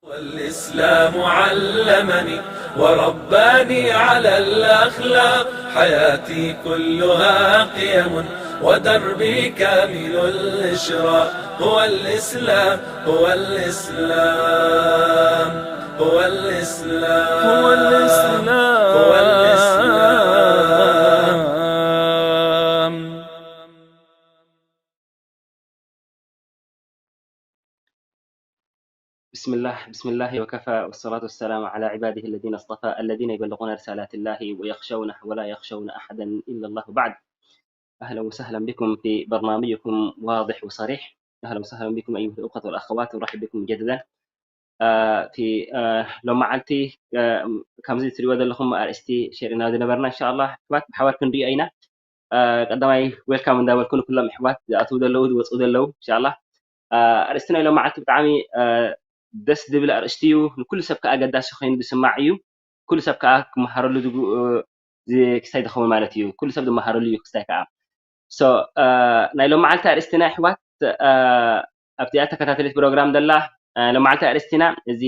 والإسلام علمني ورباني على الأخلاق، حياتي كلها قيم ودربي كامل الإشراق. هو الإسلام، هو الإسلام، هو الإسلام، هو الإسلام، هو الإسلام. بسم الله، بسم الله وكفى، والصلاة والسلام على عباده الذين اصطفى، الذين يبلغون رسالات الله ويخشونه ولا يخشون أحدا إلا الله. بعد، أهلا وسهلا بكم في برنامجكم واضح وصريح. أهلا وسهلا بكم أيها الأخوة والأخوات، أرحب بكم مجددا. آه، في، آه، لو معلتي، آه، ከምዚ ትሪእዎ ዘለኹም ኣርእስቲ ሼር ኢና ዝነበርና። እንሻላ ኣሕዋት ብሓባር ክንሪኦ ኢና። ቀዳማይ ዌልካም እንዳበልኩ ንኩሎም ኣሕዋት ዝኣትዉ ዘለዉ ዝወፅኡ ዘለዉ እንሻላ። ኣርእስቲ ናይ ሎማዓልቲ ብጣዕሚ ደስ ዝብል ኣርእስቲ እዩ። ንኩሉ ሰብ ከዓ ኣገዳሲ ኮይኑ ዝስማዕ እዩ። ኩሉ ሰብ ከዓ ክመሃረሉ ክስታይ ዝኸውን ማለት እዩ። ኩሉ ሰብ ዝመሃረሉ እዩ ክስታይ ከዓ። ናይ ሎማዓልቲ ኣርእስትና ኣሕዋት ኣብዚኣ ተከታተሊት ፕሮግራም ዘላ ሎማዓልቲ ኣርእስትና እዚ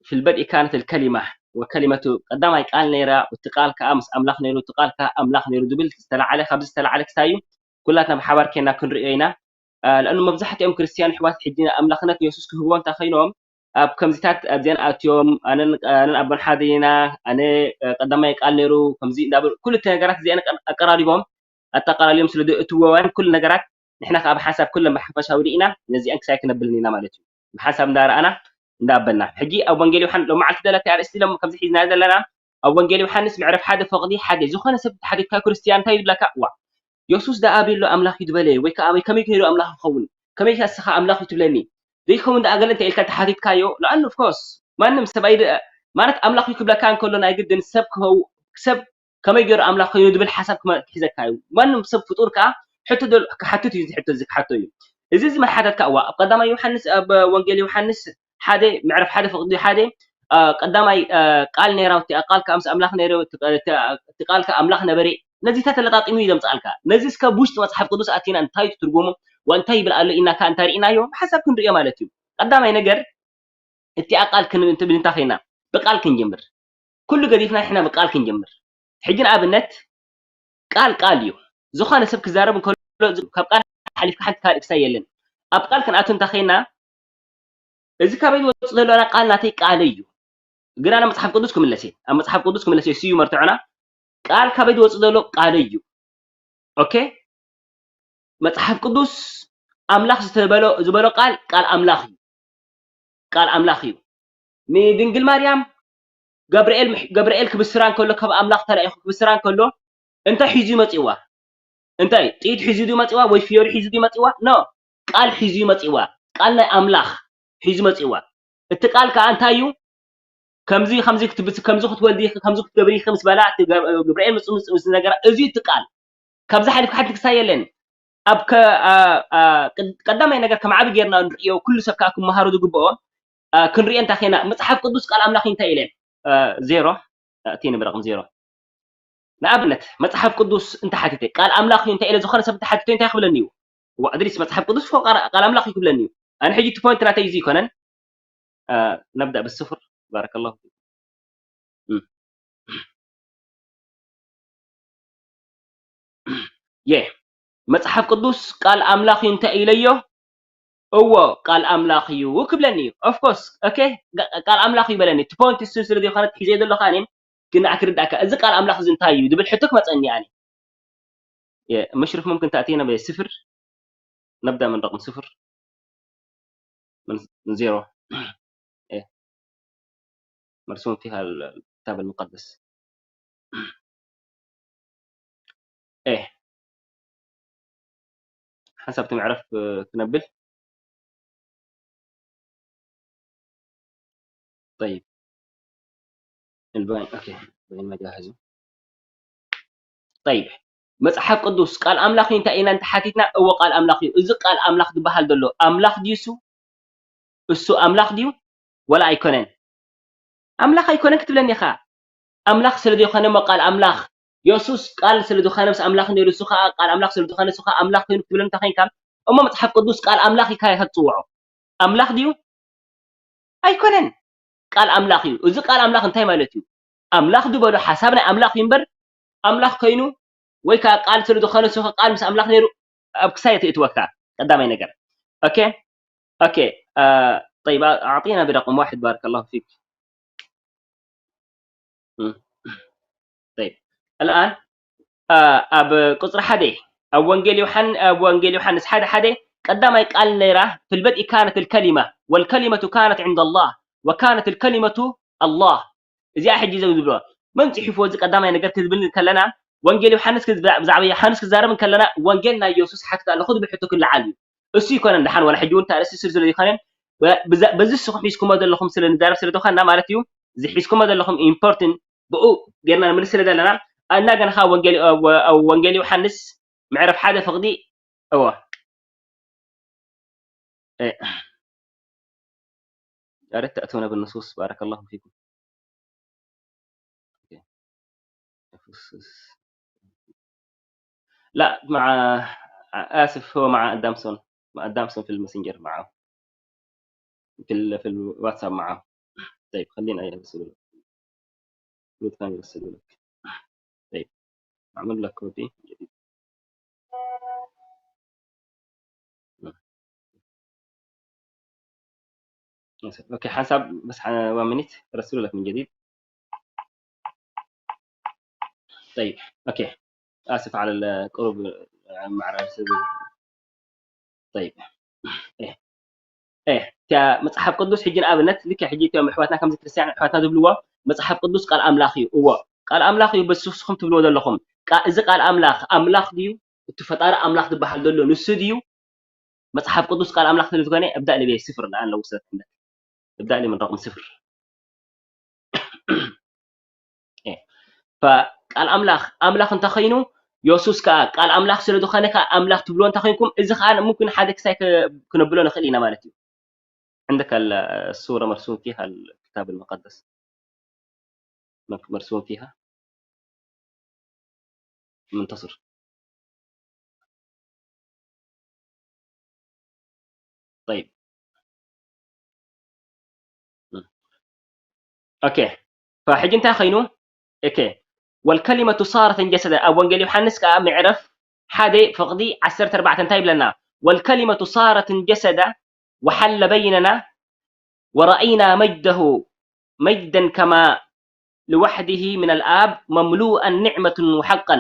في البدء كانت الكلمة والكلمة ቀዳማይ ቃል ነይራ፣ እቲ ቃል ከዓ ምስ ኣምላኽ ነይሩ፣ እቲ ቃል ከዓ ኣምላኽ ነይሩ ዝብል ዝተላዓለ፣ ካብዚ ዝተላዓለ ክሳይ እዩ ኩላትና ብሓባር ኬና ክንርእዮ ኢና። ለኣኑ መብዛሕትኦም ክርስትያን ኣሕዋት ሕጂ ኣምላኽነት ንየሱስ ክህብዎ እንተኸይኖም ኣብ ከምዚታት ኣብዚኣን ኣትዮም ኣነን ኣቦን ሓደ ኢና፣ ኣነ ቀዳማይ ቃል ነይሩ ከምዚ እንዳበሉ ኩሉ እቲ ነገራት እዚኣን ኣቀራሪቦም ኣጠቃላልዮም ስለ ዘእትወወን ኩሉ ነገራት ንሕና ከዓ ብሓንሳብ ኩለን ብሓፈሻዊ ርኢና ነዚኣን ክሳይ ክነብልን ኢና ማለት እዩ። ብሓንሳብ እንዳረኣና እንዳኣበልና ሕጂ ኣብ ወንጌል ዮሃንስ ሎማዓልቲ ዘለቲ ኣርእስቲ ሎም ከምዚ ሒዝና ዘለና ኣብ ወንጌል ዮሃንስ ምዕረፍ ሓደ ፈቕዲ ሓደ ዝኾነ ሰብ ተሓቲትካ ክርስትያን እንታይ ይብለካ? ዋ የሱስ ደኣ ኣበይ ኣሎ ኣምላኽ እዩ ዝበለ ወይ ከዓ ኣበይ ከመይ ገይሩ ኣምላኽ ይኸውን ከመይ ከ እስኻ ኣምላኽ እዩ ትብለኒ ዘይከውን ደኣ ገለ እንተ ኢልካ ተሓቲትካዮ ለኣኑ ኦፍኮርስ ማንም ሰብ ኣይድ ማለት ኣምላኽ እዩ ክብለካ እንከሎ ናይ ግድን ሰብ ክኸው ሰብ ከመይ ገይሩ ኣምላኽ ኮይኑ ዝብል ሓሳብ ክመ- ክሕዘካ እዩ። ማንም ሰብ ፍጡር ከዓ ሕቶ ደል- ክሓትት እዩ። እዚ ሕቶ እዚ ክሓቶ እዩ። እዚ እዚ መሓተት ከዓ ዋ ኣብ ቀዳማይ ዮሃንስ ኣብ ወንጌል ዮሃንስ ሓደ ምዕረፍ ሓደ ፍቕዲ ሓደ አ፣ ቀዳማይ አ፣ ቃል ነይራ እቲኣ ቃል ከዓ ምስ ኣምላኽ ነይረ እቲ ቃል ከዓ ኣምላኽ ነበረ። ነዚታት ተለቃቂሙ እዩ ዘምፅኣልካ። ነዚ እስከ ብውሽጢ መፅሓፍ ቅዱስ ኣቲና እንታይ ትርጉሙ ወእንታይ ይብል ኣሎ ኢልና ከዓ እንታይ ርኢናዮ ብሓሳብ ክንርእዮ ማለት እዩ። ቀዳማይ ነገር እቲኣ ቃል ክንብል እንታይ ኮይና ብቃል ክንጀምር ኩሉ ገዲፍና ንሕና ብቃል ክንጀምር። ሕጂ ንኣብነት ቃል ቃል እዩ። ዝኾነ ሰብ ክዛረብ እንከሎ ካብ ቃል ሓሊፍካ ሓንቲ ካልእ ክሳይ የለን። ኣብ ቃል ክንኣቱ እንተኸይና እዚ ካበይ ዝወፅእ ዘሎ ቃል ናተይ ቃለይ እዩ። ግን ኣነ መፅሓፍ ቅዱስ ክምለስ እየ። ኣብ መፅሓፍ ቅዱስ ክምለስ እየ። ስዩ መርትዖና ቃል ካበይ ዝወፅእ ዘሎ ቃለይ እዩ። ኦኬ መፅሓፍ ቅዱስ ኣምላኽ ዝተበሎ ዝበሎ ቃል ቃል ኣምላኽ እዩ። ቃል ኣምላኽ እዩ። ንድንግል ማርያም ገብርኤል ምሕ- ገብርኤል ክብስራ እንከሎ ካብ ኣምላኽ ተላኢኹ ክብስራ እንከሎ እንታይ ሒዙ ይመፅዋ? እንታይ ጥይት ሒዙ ድዩ መፅዋ ወይ ፍዮሪ ሒዙ ድዩ መፅዋ? ኖ ቃል ሒዙ ይመፅዋ። ቃል ናይ ኣምላኽ ሒዙ መፅዋ። እቲ ቃል ከዓ እንታይ እዩ? ከምዚ ከምዚ ክትብስ ከምዚ ክትወልዲ ከምዚ ክትገብሪ ኢኺ ምስ በላ እቲ ገብ- ገብርኤል ምስ ምስ ምስ ነገራ እዚ እዩ እቲ ቃል። ካብዚ ሓሊፍካ ሓንቲ ክሳይ የለን። ኣብ ከ- አ- አ- ቅድ- ቀዳማይ ነገር ከም ዓቢ ጌርና ንርእዮ ኩሉ ሰብ ከዓ ክመሃሩ ዝግብኦ አ፣ ክንርእዮ እንታይ ኸይና መፅሓፍ ቅዱስ ቃል ኣምላኽ እዩ እንታይ ኢለ አ፣ ዜሮ እቲ ንብረቕም ዜሮ ንኣብነት መፅሓፍ ቅዱስ እንተሓቲተ ቃል ኣምላኽ እዩ እንታይ ኢለ ዝኾነ ሰብ እንተሓቲተ እንታይ ክብለኒ እዩ? ዋ እድሪስ መፅሓፍ ቅዱስ እኮ ቃል ኣምላኽ እዩ ክብለኒ እዩ። ኣነ ሕጂ እቲ ፖይንት ናተይ እዚ ይኮነን። ነብዳ ብስፍር ባረከላሁ ፊኩም። የ መፅሓፍ ቅዱስ ቃል ኣምላኽ እዩ እንታይ ኢለዮ? እዎ ቃል ኣምላኽ እዩ ክብለኒ እዩ። ኦፍኮርስ ኦኬ ቃል ኣምላኽ እዩ በለኒ። እቲ ፖይንት እሱ ስለ ዘይኮነ ሒዘ ዘለኹ ኣነ ግን ንዓ ክርዳእካ እዚ ቃል ኣምላኽ እዚ እንታይ እዩ ዝብል ሕቶ ክመፀኒ ኣነ። የ- መሽርፍ ሙምክን ተእቲና በየ ስፍር ነብዳ ምን ረቅም ስፍር من من زيرو ايه مرسوم فيها الكتاب المقدس ايه ሓንሳብ እቲ መዕረፍ ክነብል طيب الباين اوكي الباين ما جاهز طيب መፅሓፍ ቅዱስ ቃል ኣምላኽ እዩ እንታይ ኢና እንተሓቲትና እዎ ቃል ኣምላኽ እዩ። እዚ ቃል ኣምላኽ ዝበሃል ዘሎ ኣምላኽ ድዩ እሱ? እሱ ኣምላኽ ድዩ ወላ ኣይኮነን? ኣምላኽ ኣይኮነን ክትብለኒ ኢኻ። ኣምላኽ ስለ ዘይኮነ እሞ ቃል ኣምላኽ የሱስ ቃል ስለ ዝኾነ ምስ ኣምላኽ ነይሩ እሱ ከዓ ቃል ኣምላኽ ስለ ዝኾነ እሱ ከዓ ኣምላኽ ኮይኑ ክትብለኒ እንተ ኮይንካ እሞ መፅሓፍ ቅዱስ ቃል ኣምላኽ ኢልካ ኢኻ ትፅውዖ። ኣምላኽ ድዩ? ኣይኮነን። ቃል ኣምላኽ እዩ። እዚ ቃል ኣምላኽ እንታይ ማለት እዩ? ኣምላኽ ዝበሎ ሓሳብ ናይ ኣምላኽ እዩ እምበር፣ ኣምላኽ ኮይኑ ወይ ከዓ ቃል ስለ ዝኾነ፣ ንሱ ቃል ምስ ኣምላኽ ነይሩ ኣብ ክሳይ የትእትወካ። ቀዳማይ ነገር። ኦኬ፣ ኦኬ። آه، طيب، أعطينا برقم واحد، بارك الله فيك. مم. طيب. الآن، آه، ኣብ ቁጽሪ ሓደ፣ ኣብ ወንጌል ዮሓን-፣ ኣብ ወንጌል ዮሓንስ ሓደ ሓደ፣ ቀዳማይ ቃል ነይራ፣ في البدء كانت الكلمة والكلمة كانت عند الله وكانت الكلمة الله. እዚኣ ሕጂ ዘም ዝብሎ መን ጽሒፍዎ? እዚ ቀዳማይ ነገር ክዝብል ከለና፣ ወንጌል ዮሓንስ ክዝ-፣ ብዛዕባ ዮሓንስ ክዛረብ ከለና፣ ወንጌል ናይ የሱስ ሓትት ኣለኹ ዝብል ሕቶ ክለዓል እዩ። እሱ ይኮነን ደሓን፣ ዋላ ሕጂ እውን እታ ኣርእስቲ ስር ስለ ዘይኮነ፣ በ-፣ ብዛ-፣ በዚ ንስኹም ሒዝኩሞ ዘለኹም ስለ ንዛረብ ስለ ዝኾንና ማለት እዩ። እዚ ሒዝኩሞ ዘለኹም ኢምፖርትን ብኡ ጌርና ንምልስ ስለ ዘለና፣ እናገና ኸዓ ወንጌል፣ እ፣ ወ-፣ እ፣ ወንጌል ዮሓንስ ምዕራፍ ሓደ ፍቕዲ፣ እወ። እ፣ يا ريت تأتونا بالنصوص، بارك الله فيكم. لا، مع، آسف، هو مع أدامسون، مع أدامسون في الماسنجر معه، في ال-، في الواتساب معه. طيب، خلينا يرسلوا لك. جود كان يرسلوا لك. طيب، أعمل لك كوبي جديد. أوكي، حسب بس ح-، وان مينيت، رسلوا لك من جديد. طيب، أوكي. آسف على القرب، مع الرئيس. طيب. إيه. إيه. እታ መጽሓፍ ቅዱስ ሕጂ ንኣብነት ልክዕ ሕጂ እቶም ኣሕዋትና ከምዚ ክርስትያን ኣሕዋትና ዝብልዎ መጽሓፍ ቅዱስ ቃል ኣምላኽ እዩ። እዎ፣ ቃል ኣምላኽ እዩ። በዚ ንስኹም ትብልዎ ዘለኹም ቃ-፣ እዚ ቃል ኣምላኽ፣ ኣምላኽ ድዩ? እቲ ፈጣሪ ኣምላኽ ዝበሃል ዘሎ ንሱ ድዩ? መጽሓፍ ቅዱስ ቃል ኣምላኽ ስለ ዝኾነ እብዳ ልቤ ስፍር ለኣን ለውሰት እብዳ ልቤ ምን ረቕም ስፍር። ቃል ኣምላኽ ኣምላኽ እንተኾይኑ፣ የሱስ ከኣ ቃል ኣምላኽ ስለ ዝኾነ ከኣ ኣምላኽ ትብልዎ እንተኾይንኩም፣ እዚ ከኣ ሙምኪን ሓደ ክሳይ ከ-፣ ክነብሎ ንኽእል ኢና ማለት እዩ። عندك ال-፣ الصورة مرسوم فيها الكتاب المقدس. مك-، مرسوم فيها منتصر. طيب. م. ኦኬ። ፈሕጂ እንታይ ኾይኑ? ኦኬ። والكلمة صارت جسدا። ኣብ ወንጌል ዮሃንስ ከኣ ምዕራፍ ሓደ ፍቕዲ ዓሰርተ ኣርባዕተ እንታይ ይብለና? والكلمة صارت جسدا وحل بيننا ورأينا مجده مجدا كما لوحده من الآب مملوءا نعمة وحقا።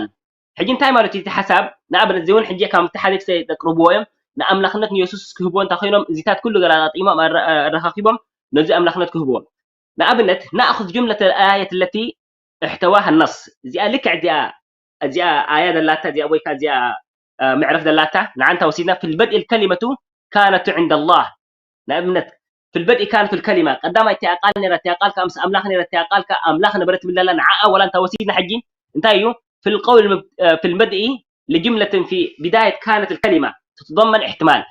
ሕጂ እንታይ ማለት እዩ እቲ ሓሳብ? ንኣብነት፣ እዚ እውን ሕጂ ካብ እቲ ሓደ ክሳይ ዘቅርብዎ እዮም። ንኣምላኽነት ንየሱስ ክህብዎ እንተ ኾይኖም፣ እዚታት ኩሉ ገራጣጢሞም ኣረ-፣ ኣረኻኺቦም ነዚ ኣምላኽነት ክህብዎ። ንኣብነት፣ نأخذ جملة الآية التي احتواها النص። እዚኣ ልክዕ እዚኣ፣ እዚኣ ኣያ ዘላታ፣ እዚኣ ወይ ከኣ እዚኣ፣ እ፣ ምዕረፍ ዘላታ፣ ንዓንታ ወሲድና፣ في البدء الكلمة كانت عند الله። ንኣብነት፣ في البدء كانت الكلمة، ቀዳማይ እቲኣ ቃል ነይራ፣ እቲኣ ቃል ከኣ ምስ ኣምላኽ ነይራ፣ እቲኣ ቃል ከኣ ኣምላኽ ነበረት ትብል ዘላ፣ ንዓኣ ወላ እንተ ወሲድና ሕጂ፣ እንታይ እዩ? في القول المب-، في البدء لجملة في بداية كانت الكلمة تتضمن احتمال።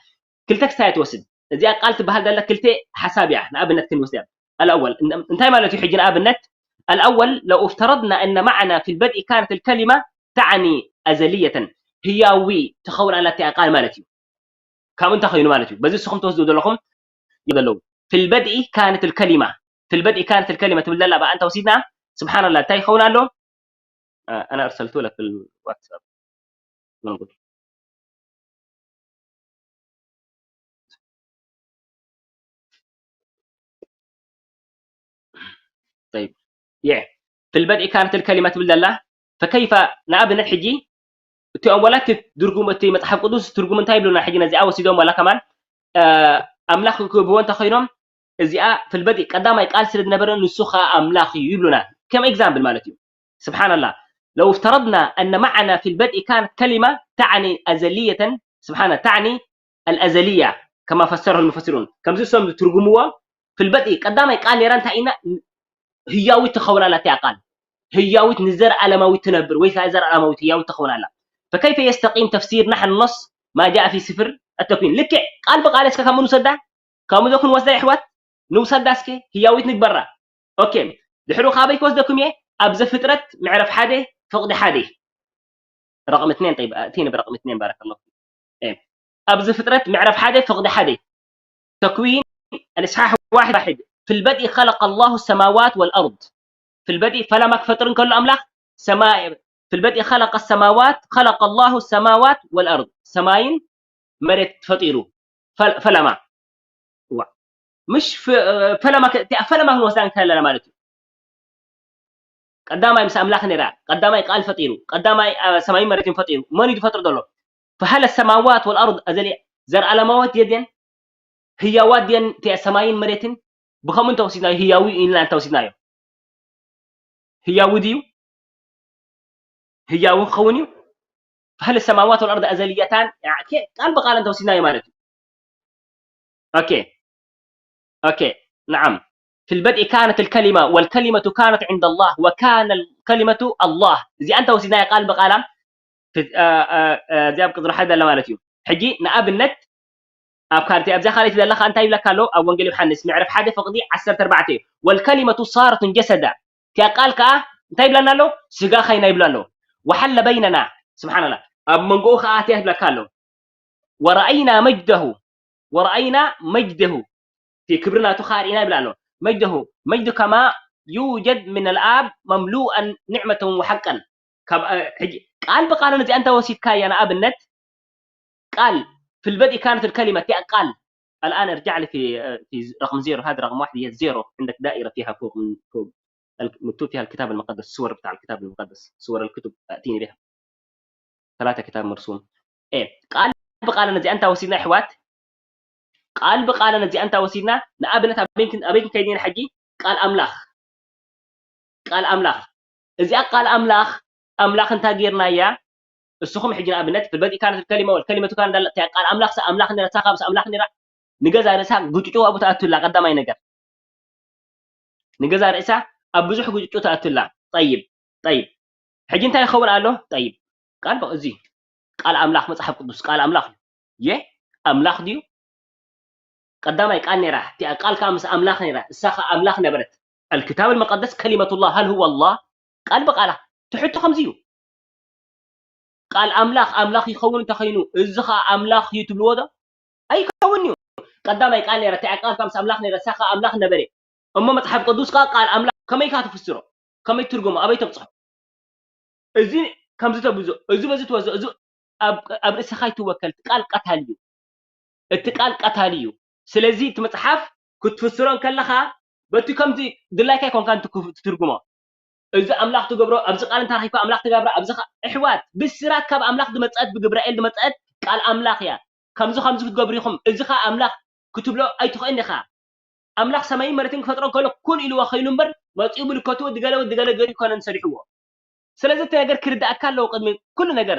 ክልተ ክስታይ ትወስድ። እዚኣ ቃል ትበሃል ዘላ ክልተ ሓሳብ እያ፣ ንኣብነት ክንወስድ እያ። الأول፣ እን-፣ እንታይ ማለት እዩ ሕጂ ንኣብነት? الأول، لو افترضنا أن معنى في البدء كانت الكلمة تعني أزلية، ህያዊ ትኸውን ኣላ እቲኣ ቃል ማለት እዩ። ካብኡ እንታይ ኮይኑ ማለት እዩ? በዚ ንስኹም ትወስዱ ዘለኹም ዘለዉ። في البدء كانت الكلمة، في البدء كانت الكلمة ትብል ዘላ ብኣንታ ወሲድና፣ ስብሓንላህ፣ እንታይ ይኸውን ኣሎ? እ፣ أنا أرسلت لك في الواتساب. من قبل. طيب. يه. في البدء كانت الكلمة ትብል ዘላ። فكيف ንኣብነት ሕጂ እቲኦም ወላ እቲ ትርጉም፣ እቲ መጽሓፍ ቅዱስ ትርጉም እንታይ ይብሉና? ሕጂ ነዚኣ ወሲዶም ወላ ከማን፣ እ፣ ኣምላኽ ክህብዎ እንተኾይኖም፣ እዚኣ في البدء ቀዳማይ ቃል ስለ ዝነበረ ንሱ ኸኣ ኣምላኽ እዩ ይብሉና። ከም ኤግዛምፕል ማለት እዩ። سبحان الله. لو افترضنا أن معنى في البدء كانت كلمة تعني أزلية، سبحان الله، تعني الأزلية كما فسره المفسرون. ከምዚ እሶም ዝትርጉምዎ في البدء ቀዳማይ ቃል ነይራ እንታይ ኢና ህያዊት ትኸውን ኣላ እቲኣ ቃል። ህያዊት ንዘለኣለማዊት ትነብር ወይ ከኣ ዘለኣለማዊት ህያዊት ትኸውን ኣላ። فكيف يستقيم تفسير نحن نص ما جاء في سفر التكوين؟ ልክዕ ቃል ብቃል እስከ ከምኡ ንውሰዳ? ከምኡ ዶ ክንወስዳ የሕዋት? ንውሰዳ እስከ፣ ህያዊት ንግበራ። ኦኬ፣ ድሕሩ ካበይ ክወስደኩም እየ? ኣብ ዘፍጥረት ምዕራፍ ሓደ ፍቕዲ ሓደ። ረቕም እትኔን፣ ጠይብ፣ እቲኒ ብረቕም እትኔን፣ ባረከላሁ ፊክ። እየ። ኣብ ዘፍጥረት ምዕራፍ ሓደ ፍቕዲ ሓደ። ተክዊን፣ الإصحاح واحد واحد. في البدء خلق الله السماوات والأرض في البدء ፈለማ ክፈጥር እንከሎ ኣምላኽ ሰማይ في البدء خلق السماوات خلق الله السماوات والأرض ሰማይን መሬት ፈጢሩ ፈለማ ዋ ምሽ ፈለማ ፈለማ ክንወስዳ እንከለና ማለት እዩ ቀዳማይ ምስ ኣምላኽ ነራ ቀዳማይ ቃል ፈጢሩ ቀዳማይ ሰማይን መሬትን ፈጢሩ መን እዩ ዝፈጥር ዘሎ فهل السماوات والأرض أزلية ዘርኣለማወት የድን ህያዋት ድየን እቲኣ ሰማይን መሬትን ብኸምኡ እንተወሲድናዮ ህያዊ ኢልና እንተወሲድናዮ ህያዊ ድዩ ህያዊ ክኸውን እዩ فهل السماوات والأرض أزليتان ቃል ብቃል እንተወሲድናዮ ማለት እዩ okay okay نعم في البدء كانت الكلمة والكلمة كانت عند الله وكان الكلمة الله እዚኣ እንተወሲድናዮ ቃል ብቃላ እዚኣ ኣብ ቅጽሪ ሓደ ዘላ ማለት እዩ ሕጂ ንኣብነት ኣብ ካልቲ ኣብዛ ካልይቲ ዘለካ እንታይ ይብለካ ኣሎ ኣብ ወንጌል ዮሃንስ ምዕራፍ ሓደ ፍቕዲ ዓሰርተ ኣርባዕተ እዩ والكلمة صارت جسدا እቲኣ ቃል ከዓ እንታይ ይብለና ኣሎ ስጋ ኸይና ይብላ ኣሎ وحل بيننا سبحان الله ኣብ መንጎኡ ከዓ ኣትያ ይብለካ ኣሎ ورأينا مجده ورأينا مجده እቲ ክብሪ ናቱ ከዓ ርኢና ይብላ ኣሎ مجده مجد كما يوجد من الآب مملوءا نعمة وحقا ካብ ሕጂ ቃል ብቃል ነዚኣ እንተ ወሲድካያ ንኣብነት ቃል في البدء كانت الكلمة እቲኣ ቃል الآن ارجع لي في في رقم زيرو هذا رقم واحد هي زيرو عندك دائرة فيها فوق فوق مكتوب فيها الكتاب المقدس السور بتاع الكتاب المقدس سور الكتب تأتيني بها ثلاثة كتاب مرسوم إيه ቃል ብቃል ነዚኣ እንታ ወሲድና ኣሕዋት ቃል ብቃል ነዚኣ እንታ ወሲድና ንኣብነት ኣበይ ክንከይድ ኢና ሕጂ ቃል ኣምላኽ ቃል ኣምላኽ እዚኣ ቃል ኣምላኽ ኣምላኽ እንታ ጌርናያ እስኹም ሕጂ ንኣብነት في البدء كانت الكلمة والكلمة كان ቃል ኣምላኽ ኣምላኽ ነራ ሳኻ ምስ ኣምላኽ ነራ ንገዛ ርእሳ ግጭጭ ኣብኡ ትኣቱላ ቀዳማይ ነገር ንገዛ ርእሳ ኣብ ብዙሕ ግጭጭ ትኣቱላ ጠይብ ጠይብ ሕጂ እንታይ ይኸውን ኣሎ ጠይብ ቃል እዚ ቃል ኣምላኽ መጽሓፍ ቅዱስ ቃል ኣምላኽ የ ኣምላኽ ድዩ ቀዳማይ ቃል ነራ እቲኣ ቃል ከዓ ምስ ኣምላኽ ነራ እሳ ከዓ ኣምላኽ ነበረት الكتاب المقدس كلمة الله هل هو الله ቃል ብቃላ ትሕቶ ከምዚ እዩ ቃል ኣምላኽ ኣምላኽ ይኸውን እንተኸይኑ እዚ ከዓ ኣምላኽ እዩ ትብልዎ ዶ ኣይከውን እዩ ቀዳማይ ቃል ነራ እቲኣ ቃል ከዓ ምስ ኣምላኽ ነራ እሳ ከዓ ኣምላኽ ነበረ እሞ መጽሓፍ ቅዱስ ከዓ ቃል ኣምላኽ ከመይ ከዓ ትፍስሮ ከመይ ትርጉሞ ኣበይ ተብፅሖ እዚ ከምዚ ተብዞ እዚ በዚ ትወዞ እዚ ኣብ ርእስኻ ይትወከል ቃል ቀታል እዩ እቲ ቃል ቀታል እዩ ስለዚ እቲ መጽሓፍ ክትፍስሮ እንከለኻ በቲ ከምዚ ድላይካ ይኮንካ ትትርጉሞ እዚ ኣምላኽ ትገብሮ ኣብዚ ቃል እንታ ረኺብካ ኣምላኽ ትገብራ ኣብዚ ኣሕዋት ብስራት ካብ ኣምላኽ ዝመፀት ብግብራኤል ዝመፀት ቃል ኣምላኽ እያ ከምዚ ከምዚ ክትገብሩ ኢኹም እዚ ኸ ኣምላኽ ክትብሎ ኣይትኽእን ኢኻ ኣምላኽ ሰማይን መሬትን ክፈጥሮ ከሎ ኩን ኢልዎ ኸይኑ እምበር መፂኡ ምልከትዎ ድገለ ድገለ ገይሩ ይኮነን ሰሪሕዎ ስለዚ እቲ ነገር ክርዳእካ ኣለዎ ቅድሚ ኩሉ ነገር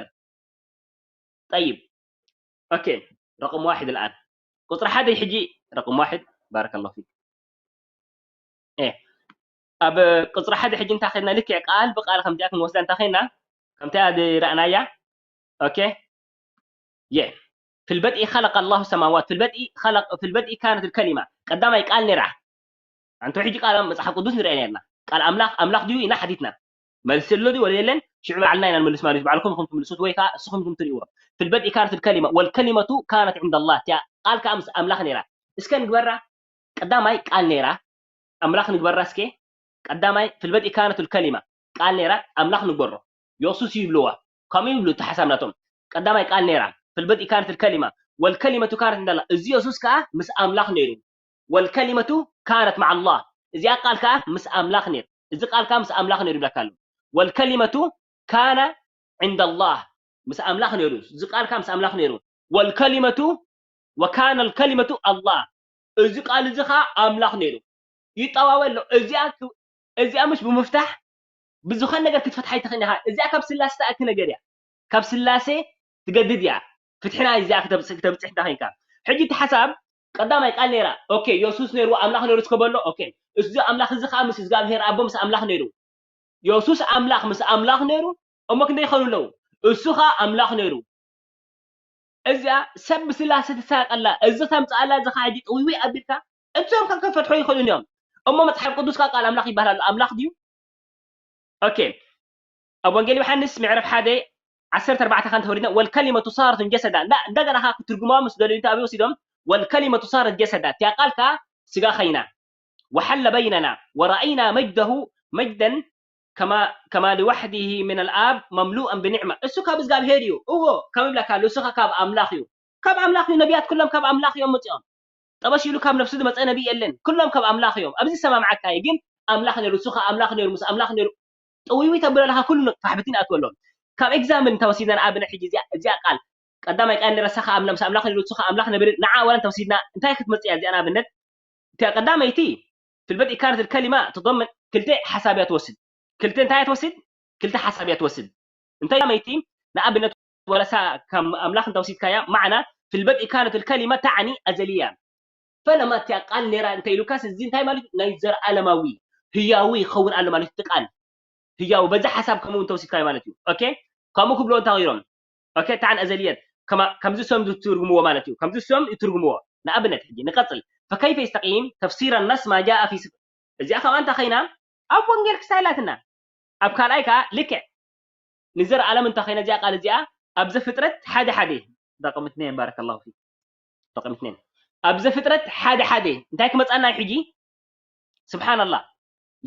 ጠይብ ኦኬ ረቅም ዋሕድ الآن ቁፅሪ ሓደ ሕጂ ረቅም ዋሕድ ባረከ ላሁ ፊክ ኣብ ቅፅሪ ሓደ ሕጂ እንታይ ኸድና ልክዕ ቃል ብቃል ከምዚኣ ክንወስዳ እንታይ ኸድና ከምታ ዝረእናያ ኦኬ የ في البدء خلق الله السماوات في البدء خلق في البدء كانت الكلمة ቀዳማይ ቃል ነራ ኣንተ ሕጂ ቃል መጽሓፍ ቅዱስ ንርአ ነርና ቃል ኣምላኽ ኣምላኽ ድዩ ኢና ሓቲትና መልሲ ኣሎ ድዩ ወለ የለን ሽዑ ባዕልና ኢና ንመልስ ማለት ባዕልኩም ኢኹም ትምልሱት ወይ ከዓ እስኹም ኢኹም ትርእይዎ في البدء كانت الكلمة والكلمة كانت عند الله እቲኣ ቃል ከዓ ምስ ኣምላኽ ነይራ እስከ ንግበራ ቀዳማይ ቃል ነይራ ኣምላኽ ንግበራ እስከ ቀዳማይ في البدء كانت الكلمة ቃል ነይራ ኣምላኽ ንግበሮ የሱስ ይብልዋ ከምኡ ይብሉ እቲ ሓሳብ ናቶም ቀዳማይ ቃል ነይራ في البدء كانت الكلمة والكلمة كانت عند الله እዚ የሱስ ከዓ ምስ ኣምላኽ ነይሩ والكلمة كانت مع الله እዚኣ ቃል ከዓ ምስ ኣምላኽ ነይሩ እዚ ቃል ከዓ ምስ ኣምላኽ ነይሩ ይብለካ ኣሎ والكلمة كان عند الله ምስ ኣምላኽ ነይሩ እዚ ቃል ከዓ ምስ ኣምላኽ ነይሩ والكلمة وكان الكلمة الله እዚ ቃል እዚ ከዓ ኣምላኽ ነይሩ ይጠዋወ ኣሎ እዚኣ እዚኣ ምሽ ብምፍታሕ ብዝኾነ ነገር ክትፈትሓ ኣይትኽእልን ኢኻ እዚኣ ካብ ስላሴ ትኣቲ ነገር እያ ካብ ስላሴ ትገድድ እያ ፍትሕና እዚኣ ክተብፅሕ እንዳ ኮይንካ ሕጂ እቲ ሓሳብ ቀዳማይ ቃል ነይራ ኦኬ የሱስ ነይሩ ኣምላኽ ነይሩ እስከበሎ ኦኬ እዚ ኣምላኽ እዚ ከዓ ምስ እግዚኣብሄር ኣቦ ምስ ኣምላኽ ነይሩ የሱስ ኣምላኽ ምስ ኣምላኽ ነይሩ እሞ ክንደይ ይኸኑ ኣለዉ እሱ ከዓ ኣምላኽ ነይሩ እዚኣ ሰብ ብስላሴ ትሳቀላ እዚ ተምፅኣላ እዚ ከዓ ሕጂ ጥውይውይ ኣቢልካ እዞም ከም ከፈትሖ ይኽእሉን እዮም እሞ መፅሓፍ ቅዱስ ከዓ ቃል ኣምላኽ ይበሃል ኣሎ ኣምላኽ ድዩ ኦኬ ኣብ ወንጌል ዮሃንስ ምዕራፍ ሓደ ዓሰርተ ኣርባዕተ ከንተ ወሪድና والكلمة صارت جسدا لا እንደገና ከዓ ክትርጉማ ምስ ደልዩ እንታይ ኣበይ ወሲዶም والكلمة صارت جسدا እቲያ ቃል ከዓ ስጋ ኸይና وحل بيننا ورأينا مجده مجدا كما كما لوحده من الآب مملوءا بنعمة እሱ ካብ እግዚኣብሔር እዩ እዎ ከም ይብለካ ኣሎ እሱ ካብ ኣምላኽ እዩ ካብ ኣምላኽ እዩ ነቢያት ኩሎም ካብ ኣምላኽ እዮም መፅኦም ጠበሽ ኢሉ ካብ ነፍሱ ዝመፀ ነቢ የለን ኩሎም ካብ ኣምላኽ እዮም ኣብዚ ዝሰማምዓካ እዩ ግን ኣምላኽ ነይሩ እሱ ኣምላኽ ነይሩ ምስ ኣምላኽ ነይሩ ጥውይዊ ተብሎ ኣለካ ኩሉ ፋሕብትን ኣትወሎም ካብ example እንተወሲድና ንኣብነት ሕጂ እዚኣ ቃል ቀዳማይ ቃል ንረሳኻ ኣምላኽ ምስ ኣምላኽ ነይሩ እሱ ኣምላኽ ነብር ንዓ ወላ እንተወሲድና እንታይ ክትመፅእ እያ እዚኣ ንኣብነት እቲኣ ቀዳመይቲ في البدء كانت الكلمة تضمن ክልተ ሓሳብ እያ ትወስድ ክልተ እንታይ እያ ትወስድ ክልተ ሓሳብ እያ ትወስድ እንታይ ቀዳመይቲ ንኣብነት ወለሳ ከም ኣምላኽ እንተወሲድካያ ማዕና في البدء كانت الكلمة تعني أزلية ፈለማ እቲኣ ቃል ነይራ እንተ ኢሉካስ እዚ እንታይ ማለት ናይ ዘርኣለማዊ ህያዊ ይኸውን ኣሎ ማለት እቲ ቃል ህያው በዛ ሓሳብ ከምኡ እውን ተወሲድካዮ ማለት እዩ ኦኬ ከምኡ ክብሎ እንታ ኢሮም ኦኬ تعن أزلية كما ከምዚ ሰም ዝትርጉምዎ ማለት እዩ ከምዚ ሰም ይትርጉምዎ ንኣብነት ሕጂ ንቀጽል فكيف يستقيم تفسير النص ما جاء في እዚኣ ከምኣ እንታ ኸይና ኣብ ወንጌል ክሳይ ኣላትና ኣብ ካልኣይ ከዓ ልክዕ ንዘርኣለም እንታ ኸይና እዚኣ ቃል እዚኣ ኣብ ዘፍጥረት ሓደ ሓደ ረቅም እትነየን ባረከላሁ ፊክ ረቅም እትነየን ኣብ ዘፍጥረት ሓደ ሓደ እንታይ ክመፃና እዩ ሕጂ سبحان الله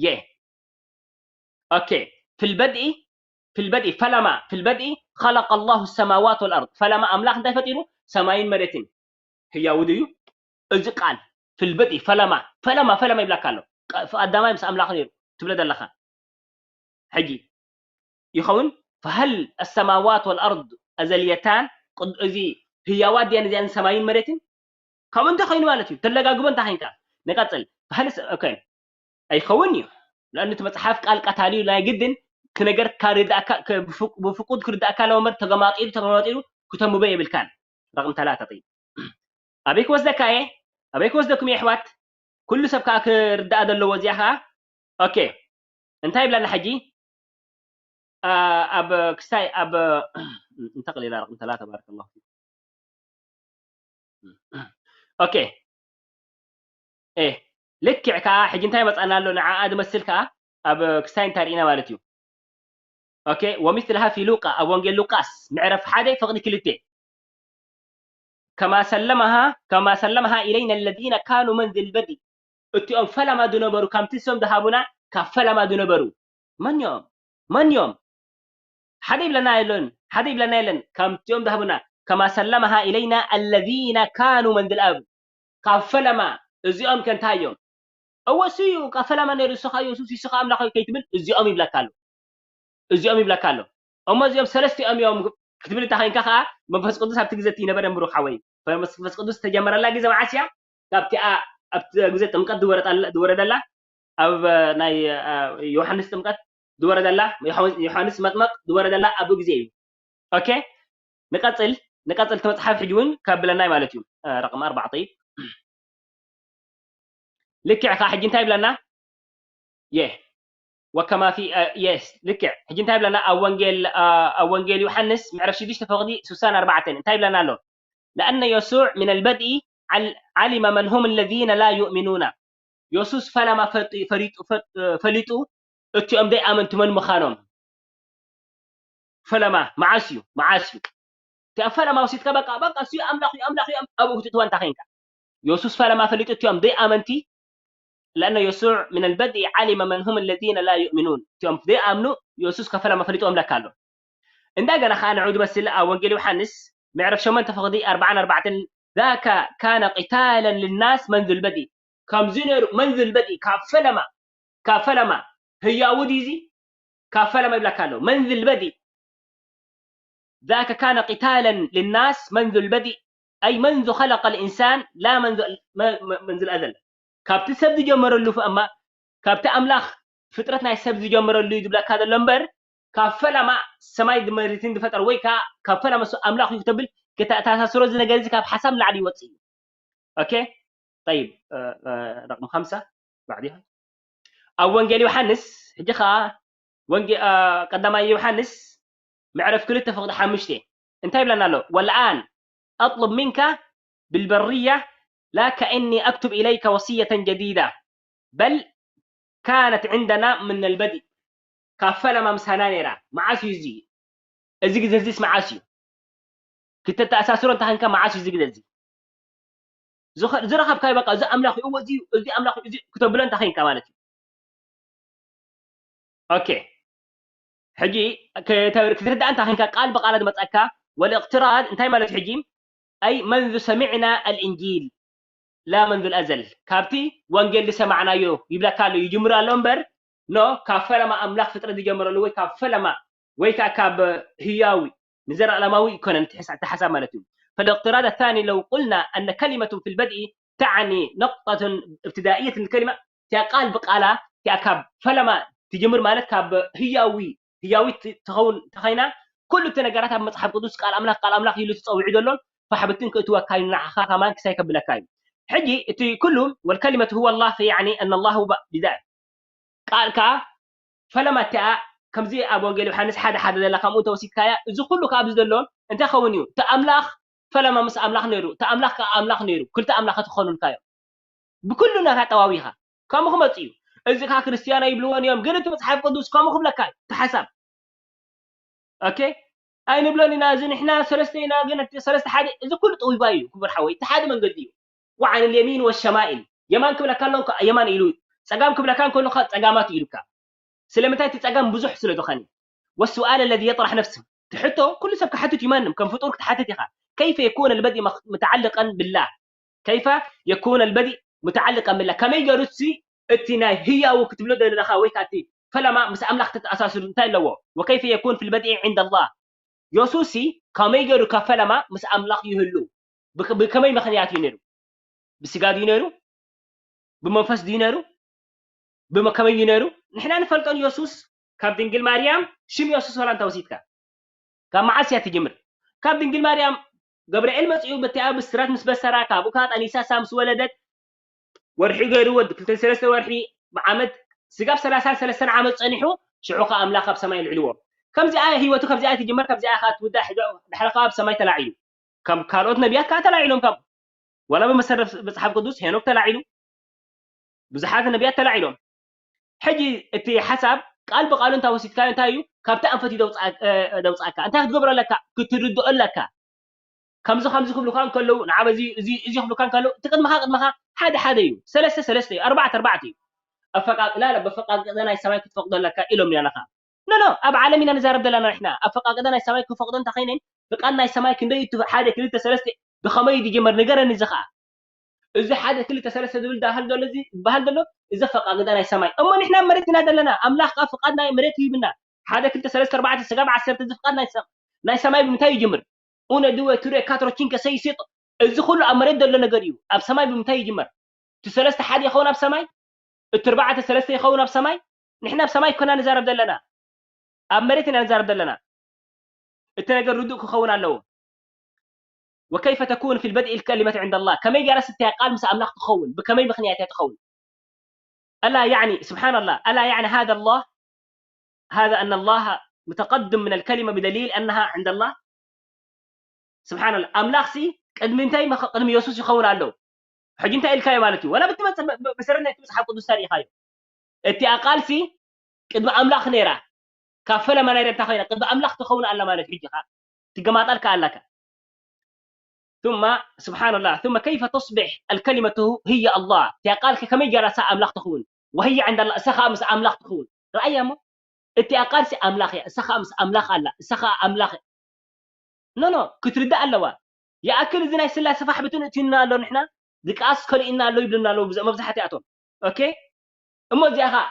يه اوكي في البدء في البدء فلما في البدء خلق الله السماوات والارض ፈለማ ኣምላኽ እንታይ ፈጢሩ ሰማይን መሬትን ህያው ድዩ እዚ ቃል في البدء ፈለማ ፈለማ ፈለማ ይብለካ ኣሎ ቀ- ኣዳማይ ምስ ኣምላኽ ነይሩ ትብለ ዘለኻ ሕጂ ይኸውን فهل السماوات والأرض أزليتان እዚ ህያዋት ድያን እዚኣን ሰማይን መሬትን ከምኡ እንተ ኮይኑ ማለት እዩ ተለጋግቦ እንተ ኸይንካ ንቀፅል فهل س- ኦኬ ኣይኸውን እዩ ለእኑ እቲ መፅሓፍ ቃል ቀታሊ እዩ ናይ ግድን ክነገርካ ርዳእካ ከ- ብፍቅ- ብፍቁድ ክርዳእካ ኣለዎ እምበር ተገማጢሉ ተገማጢሉ ክተንብቦ የብልካን ረቅም ተላተ طيب ኣበይ ክወስደካ እየ ኣበይ ክወስደኩም እየ ኣሕዋት ኩሉ ሰብ ከዓ ክርዳእ ዘለዎ እዚኣ ከዓ ኦኬ እንታይ ይብለና ሕጂ ኣብ ክስታይ ኣብ እንተቕሊላ ረቅም ተላ ተባረከ ላሁ ፊኩም ኦኬ ልክዕ ከዓ ሕጂ እንታይ መፃና ኣሎ ንዓኣ ዝመስል ከዓ ኣብ ክስታይ እንታይ ርኢና ማለት እዩ ኦኬ ومثلها في لوقا ኣብ ወንጌል ሉቃስ ምዕረፍ ሓደ ፍቕዲ ክልተ كما سلمها كما سلمها إلينا الذين كانوا منذ البدء እቲኦም ፈለማ ዝነበሩ ከምቲ ሰም ዝሃቡና ካብ ፈለማ ዝነበሩ መን እዮም መን እዮም ሓደ ይብለና የለን ሓደ ይብለና የለን ከምቲኦም ዝሃቡና كما سلمها إلينا الذين كانوا منذ الأب ካብ ፈለማ እዚኦም ከ እንታይ እዮም እወ እሱ እዩ ካብ ፈለማ ነይሩ እሱ ከዓ የሱስ እሱ ከዓ ኣምላኽ እዩ ከይትብል እዚኦም ይብለካ ኣሎ እዚኦም ይብለካ ኣሎ እሞ እዚኦም ሰለስቲኦም እዮም ክትብል እንተ ኮይንካ ከዓ መንፈስ ቅዱስ ኣብቲ ግዜ እቲ ይነበረ ምሩኽ ሓወይ መንፈስ ቅዱስ ዝተጀመረላ ግዜ መዓስ እያ ካብቲኣ ኣብቲ ግዜ ጥምቀት ዝወረደላ ኣብ ናይ ዮሃንስ ጥምቀት ዝወረደላ ዮሃንስ መጥመቅ ዝወረደላ ኣብኡ ግዜ እዩ ኦኬ ንቀፅል ንቀፅል እቲ መፅሓፍ ሕጂ እውን ከብለናይ ማለት እዩ ረቅም ኣርባዕተ እዩ ልክዕ ከዓ ሕጂ እንታይ ይብለና የ ወከማ ፊ የስ ልክዕ ሕጂ እንታይ ይብለና ኣብ ወንጌል ኣብ ወንጌል ዮሓንስ ምዕራፍ ሽዱሽተ ፈቕዲ ስሳን ኣርባዕተን እንታይ ይብለና ኣሎ لأن يسوع من البدء عل- علم من هم الذين لا يؤمنون የሱስ ፈለማ ፈጢ- ፈሪጡ ፈጥ- ፈሊጡ እቲኦም ደይ ኣመንቲ መን ምዃኖም ፈለማ መዓስ እዩ መዓስ እዩ እቲ ኣብ ፈለማ ወሲድካ በቃ በቃ እሱ ኣምላኽ እዩ ኣምላኽ እዩ ኣብኡ ክትእትዋ እንታይ ኸይንካ የሱስ ፈለማ ፈሊጡ እቲኦም ደይ ኣመንቲ لأن يسوع من البدء علم من هم الذين لا يؤمنون እቲኦም ደይ ኣምኑ የሱስ ካብ ፈለማ ፈሊጡ ኣምላክ ኣሎ እንደገና ከዓ ንዑ ዝመስል ኣብ ወንጌል ዮሓንስ ምዕረፍ ሸሞንተ ፈቕዲ ኣርባዓን ኣርባዕተን ذاك كان قتالا للناس منذ البدء ከምዚ ነይሩ መንዝል በዲ ካብ ፈለማ ካብ ፈለማ ህያው ድዩ እዚ ካብ ፈለማ ይብለካ ኣሎ መንዝል በዲ ذاك كان قتالا للناس منذ البدء أي منذ خلق الإنسان لا منذ منذ الأزل ካብቲ ሰብ ዝጀመረሉ እማ ካብቲ ኣምላኽ ፍጥረት ናይ ሰብ ዝጀመረሉ እዩ ዝብለካ ዘሎ እምበር ካብ ፈለማ ሰማይ መሬትን ዝፈጠረ ወይ ከዓ ካብ ፈለማ ኣምላኽ እዩ ክተብል ከተኣሳስሮ እዚ ነገር እዚ ካብ ሓሳብ ላዕሊ ይወፅእ እዩ ኦኬ طيب رقم خمسة بعدها ኣብ ወንጌል ዮሓንስ ሕጂ ከዓ ቀዳማይ ዮሓንስ ምዕረፍ ክልተ ፍቕዲ ሓሙሽተ እንታይ ይብለና ኣሎ والآن أطلب منك بالبرية لا كأني أكتب إليك وصية جديدة بل كانت عندنا من البدء ካብ ፈለማ ምሳና ነይራ መዓስ እዩ እዚ እዚ ግዜ እዚስ መዓስ እዩ ክተተኣሳስሮ እንተ ኸንካ መዓስ እዩ እዚ ግዜ እዚ ዝኸ- ዝረኸብካዮ በቃ እዚ ኣምላኽ እዩ፣ እዚ እዚ ኣምላኽ እዩ፣ እዚ ክተብሎ እንታይ ኸይንካ ማለት እዩ። ኦኬ፣ ሕጂ ክተ- ክትርዳእ እንታይ ኸይንካ፣ ቃል ብቓላት መጻካ። ወልእቅትራድ እንታይ ማለት እዩ? ሕጂ ኣይ መንዙ ሰሚዕና ኣልእንጂል ላ መንዙ ኣዘል፣ ካብቲ ወንጌል ዝሰማዕናዮ ይብለካ ኣሎ፣ ይጅምር ኣሎ እምበር፣ ኖ፣ ካብ ፈለማ ኣምላኽ ፍጥረት ዝጀመረሉ ወይ ካብ ፈለማ ወይ ከዓ ካብ ህያዊ ንዘለኣለማዊ ይኮነን እቲ ሕሳ- እቲ ሓሳብ ማለት እዩ። فالاقتراض الثاني لو قلنا أن كلمة في البدء تعني نقطة ابتدائية للكلمة، እቲኣ ቃል ብቃላ እቲኣ ካብ ፈለማ ትጅምር ማለት ካብ ህያዊ ህያዊት ትኸውን ተኸይና ኩሉ እቲ ነገራት ኣብ መጽሓፍ ቅዱስ ቃል ኣምላኽ ቃል ኣምላኽ ኢሉ ተጸዊዑ ዘሎን ፋሕብትን ክእትወካ እዩ፣ ንዓኻ ከማን ክሳይ ከብለካ እዩ። ሕጂ እቲ ኩሉ والكلمة هو الله فيعني أن الله هو بذاته ቃል ከኣ ፈለማ እቲኣ ከምዚ ኣብ ወንጌል ዮሃንስ ሓደ ሓደ ዘላ ከምኡ እንተወሲድካያ እዚ ኩሉ ከኣ ኣብዚ ዘሎ እንታይ ኸውን እዩ? እቲ ኣምላኽ ፈለማ ምስ ኣምላኽ ነይሩ፣ እቲ ኣምላኽ ከኣ ኣምላኽ ነይሩ፣ ክልተ ኣምላኻት ክኾኑልካ እዮም። ብኩሉ ናታ ጠዋዊኻ ከምኡ ክመጽእ እዩ። እዚ ከኣ ክርስትያኖ ይብልዎን እዮም፣ ግን እቲ መጽሓፍ ቅዱስ ከምኡ ክብለካ እዩ። እቲ ሓሳብ ኦኬ ኣይንብሎን ኢና። እዚ ንሕና ሰለስተ ኢና፣ ግን እቲ ሰለስተ ሓደ፣ እዚ ኩሉ ጥውይባይ እዩ ክቡር ሓወይ። እቲ ሓደ መንገዲ እዩ። وعن اليمين والشمائل የማን ክብለካ ኣሎ እንኳ የማን ኢሉ ጸጋም ክብለካ እንከሎ ከ ጸጋማት ኢሉካ። ስለምንታይ እቲ ጸጋም ብዙሕ ስለ ዝኾነ። والسؤال الذي يطرح نفسه ትሕቶ ኩሉ ሰብ ክሓትት እዩ። ማንም ከም ፍጡር ክትሓትት ኢኻ። كيف يكون البدء مخ- متعلقا بالله كيف يكون البدء متعلقا بالله ከመይ ገይሩ ሲ እቲ ናይ ህያው ክትብሎ ዘለኻ ወይ ከዓ እቲ ፈለማ ምስ ኣምላኽ ተተኣሳስሩ እንታይ ኣለዎ? وكيف يكون في البدء عند الله የሱስ ሲ ከመይ ገይሩ ካብ ፈለማ ምስ ኣምላኽ ይህሉ? ብከ- ብከመይ ምኽንያት እዩ ነይሩ? ብስጋ ድዩ ነይሩ? ብመንፈስ ድዩ ነይሩ? ብመከመይ እዩ ነይሩ? ንሕና ንፈልጦን የሱስ ካብ ድንግል ማርያም ሽም የሱስ ወላ እንተ ወሲድካ ካብ መዓስ እያ ትጅምር? ካብ ድንግል ማርያም ገብርኤል መጺኡ በቲኣ ብስራት ምስ በሰራ ካብኡ ከኣ ጠኒሳ እሳ ምስ ወለደት ወርሒ ገይሩ ወዲ ክልተ ሰለስተ ወርሒ ዓመት ስጋብ ሰላሳን ሰለስተን ዓመት ጸኒሑ ሽዑ ከኣ ኣምላኽ ኣብ ሰማይ ኣልዒልዎ። ከምዚኣ እያ ህይወቱ፣ ከምዚኣ እያ ትጅመር፣ ከምዚኣ እያ ከኣ ትውዳእ። ሕጂ ድሕሪ ከኣ ኣብ ሰማይ ተላዒሉ ከም ካልኦት ነቢያት ከኣ ተላዒሎም ካብ ዋላ ብመሰረት መጽሓፍ ቅዱስ ሄኖክ ተላዒሉ ብዙሓት ነቢያት ተላዒሎም። ሕጂ እቲ ሓሳብ ቃል ብቃሉ እንታ ወሲድካዮ እንታይ እዩ? ካብቲ ኣንፈት እዩ ደውፅኣ- እ- ደውፅኣካ። እንታይ ክትገብሮ ኣለካ? ክትርድኦ ኣለካ። ከምዚ ከምዚ ክብሉካ እንከለዉ ንዓ በዚ እዚ እዚ ክብሉካ እንከለዉ እቲ ቅድመኻ ቅድመኻ ሓደ ሓደ እዩ፣ ሰለስተ ሰለስተ እዩ፣ ኣርባዕተ ኣርባዕተ እዩ። ኣፈቃቅ ላላ በፈቃቅደ ናይ ሰማይ ክትፈቅዶ ኣለካ ኢሎም ያለኻ። ኖ ኖ ኣብ ዓለም ኢና ንዛረብ ዘለና ንሕና። ኣፈቃቅደ ናይ ሰማይ ክፈቅዶ እንተኸይነን ፍቃድ ናይ ሰማይ ክንደይ እቲ ሓደ ክልተ ሰለስተ ብኸመይ እዩ ዝጀመር ንገረኒ። እዚ ኸዓ እዚ ሓደ ክልተ ሰለስተ ዝብል ዳህል ዘሎ እዚ ዝበሃል ዘሎ እዚ ኣፈቃቅደ ናይ ሰማይ እሞ ንሕና ኣብ መሬት ኢና ዘለና። ኣምላኽ ከዓ ፍቃድ ናይ መሬት ይህብና። ሓደ ክልተ ሰለስተ ኣርባዕተ ስጋብ ዓሰርተ እዚ ፍቃድ ናይ ሰ- ናይ ሰማይ ብምንታይ ይጅምር? Uno, due, tre, quattro, cinque, sei, sette እዚ ኩሉ ኣብ መሬት ዘሎ ነገር እዩ። ኣብ ሰማይ ብምንታይ ይጅመር? እቲ ሰለስተ ሓደ ይኸውን ኣብ ሰማይ? እቲ ኣርባዕተ ሰለስተ ይኸውን ኣብ ሰማይ? ንሕና ኣብ ሰማይ እኮ ኢና ንዛረብ ዘለና። ኣብ መሬት ኢና ንዛረብ ዘለና። እቲ ነገር ርዱእ ክኸውን ኣለዎ። وكيف تكون في البدء الكلمة عند الله ከመይ ገይራ ሲ እቲኣ ቃል ምስ ኣምላኽ ትኸውን? ብከመይ ምኽንያት እያ ትኸውን? ألا يعني سبحان الله ألا يعني هذا الله هذا أن الله متقدم من الكلمة بدليل أنها عند الله سبحان الله ኣምላኽ ሲ ቅድሚ እንታይ መኸ- ቅድሚ የሱስ ይኸውን ኣሎ። ሕጂ እንታይ ኢልካዮ ማለት እዩ? ወላ ብትመጽእ መ- መ- መሰረት ናይቲ መጽሓፍ ቅዱስ ተሪኢኻዮ። እቲኣ ቃል ሲ ቅድሚ ኣምላኽ ነይራ። ካብ ፈለማ ናይ ደንታ ኮይና ቅድሚ ኣምላኽ ትኸውን ኣላ ማለት ሕጂ ኸ ትገማጣልካ ኣለካ። ثم سبحان الله ثم كيف تصبح الكلمة هي الله እቲኣ ቃል ከ ከመይ ገይራ እሳ ኣምላኽ ትኸውን? وهي عند الله እሳ ኸኣ ምስ ኣምላኽ ትኸውን። ረኣያ እሞ እቲኣ ቃል ሲ ኣምላኽ እያ። እሳ ኸኣ ምስ ኣምላኽ ኣላ። እሳ ኸኣ ኣምላኽ እያ። ኖ ኖ ክትርዳእ ኣለዋ። ይኣክል እዚ ናይ ስላሴ ፋሕብትን እትዩና ኣሎ ንሕና ድቃስ ከልእና ኣሎ ይብሉና ኣለዉ ብዘ- መብዛሕትኣቶም። ኦኬ እሞ እዚኣ ኸዓ